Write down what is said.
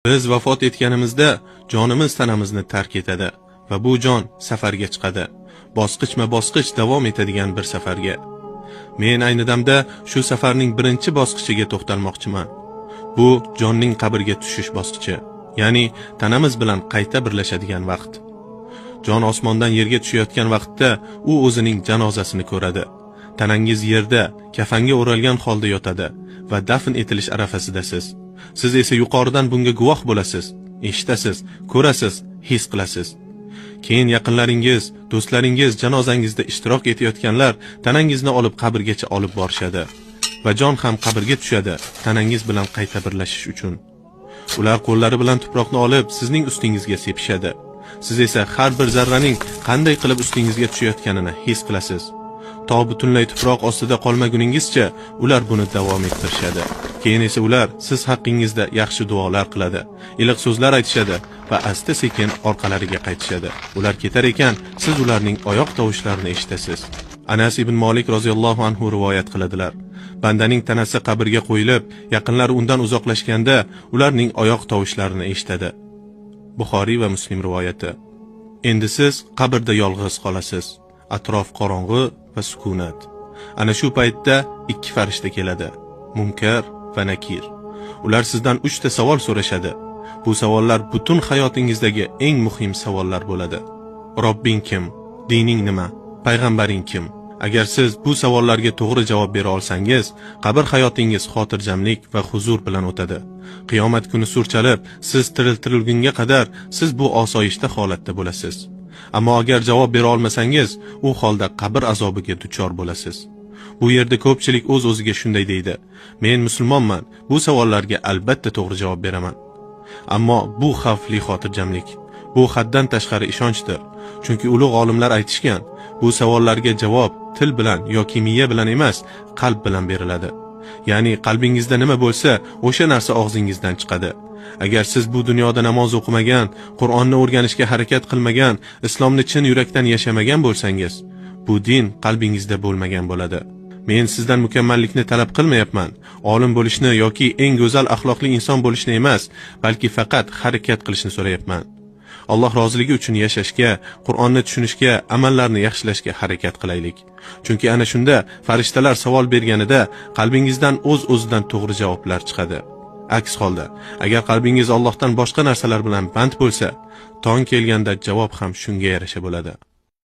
Biz vafot etganimizda jonimiz tanamizni tark etadi va bu jon safarga chiqadi. Bosqichma-bosqich davom etadigan bir safarga. Men ayni damda shu safarning birinchi bosqichiga to'xtalmoqchiman. Bu jonning qabrga tushish bosqichi, ya'ni tanamiz bilan qayta birlashadigan vaqt. Jon osmondan yerga tushayotgan vaqtda u o'zining janozasini ko'radi. Tanangiz yerda, kafanga o'ralgan holda yotadi va dafn etilish arafasidasiz. Siz esa yuqoridan bunga guvoh bo'lasiz, eshitasiz, ko'rasiz, his qilasiz. Keyin yaqinlaringiz, do'stlaringiz janozangizda ishtirok etayotganlar tanangizni olib qabrgacha olib borishadi va jon ham qabrga tushadi, tanangiz bilan qayta birlashish uchun. Ular qo'llari bilan tuproqni olib sizning ustingizga sepishadi. Siz esa har bir zarraning qanday qilib ustingizga tushayotganini his qilasiz. To butunlay tuproq ostida qolmaguningizcha ular buni davom ettirishadi. Keyin esa ular siz haqqingizda yaxshi duolar qiladi, iliq so'zlar aytishadi va asta-sekin orqalariga qaytishadi. Ular ketar ekan, siz ularning oyoq tovushlarini eshitasiz. Anas ibn Malik roziyallohu anhu rivoyat qiladilar. Bandaning tanasi qabrga qo'yilib, yaqinlari undan uzoqlashganda ularning oyoq tovushlarini eshitadi. Buxoriy va Muslim rivoyati. Endi siz qabrda yolg'iz qolasiz. Atrof qorong'i va sukunat. Ana shu paytda ikki farishta keladi. Munkar va Nakir. Ular sizdan 3 ta savol so'rashadi. Bu savollar butun hayotingizdagi eng muhim savollar bo'ladi. Robbing kim? Dining nima? Payg'ambaring kim? Agar siz bu savollarga to'g'ri javob bera olsangiz, qabr hayotingiz xotirjamlik va huzur bilan o'tadi. Qiyomat kuni surchalib, siz tiriltirilgunga qadar siz bu osoyishta holatda bo'lasiz. Ammo agar javob bera olmasangiz, u holda qabr azobiga duchor bo'lasiz. Bu yerda ko'pchilik o'z-o'ziga shunday deydi: Men musulmonman, bu savollarga albatta to'g'ri javob beraman. Ammo bu xavfli xotirjamlik, bu haddan tashqari ishonchdir. Chunki ulug' olimlar aytishgan, bu savollarga javob til bilan yoki miya bilan emas, qalb bilan beriladi. Ya'ni qalbingizda nima bo'lsa, o'sha narsa og'zingizdan chiqadi. Agar siz bu dunyoda namoz o'qimagan, Qur'onni o'rganishga harakat qilmagan, islomni chin yurakdan yashamagan bo'lsangiz, bu din qalbingizda bo'lmagan bo'ladi. Men sizdan mukammallikni talab qilmayapman. Olim bo'lishni yoki eng go'zal axloqli inson bo'lishni emas, balki faqat harakat qilishni so'rayapman. Alloh roziligi uchun yashashga, Qur'onni tushunishga, amallarni yaxshilashga harakat qilaylik. Chunki ana shunda farishtalar savol berganida qalbingizdan o'z-o'zidan to'g'ri javoblar chiqadi. Aks holda, agar qalbingiz Allohdan boshqa narsalar bilan band bo'lsa, tong kelganda javob ham shunga yarasha bo'ladi.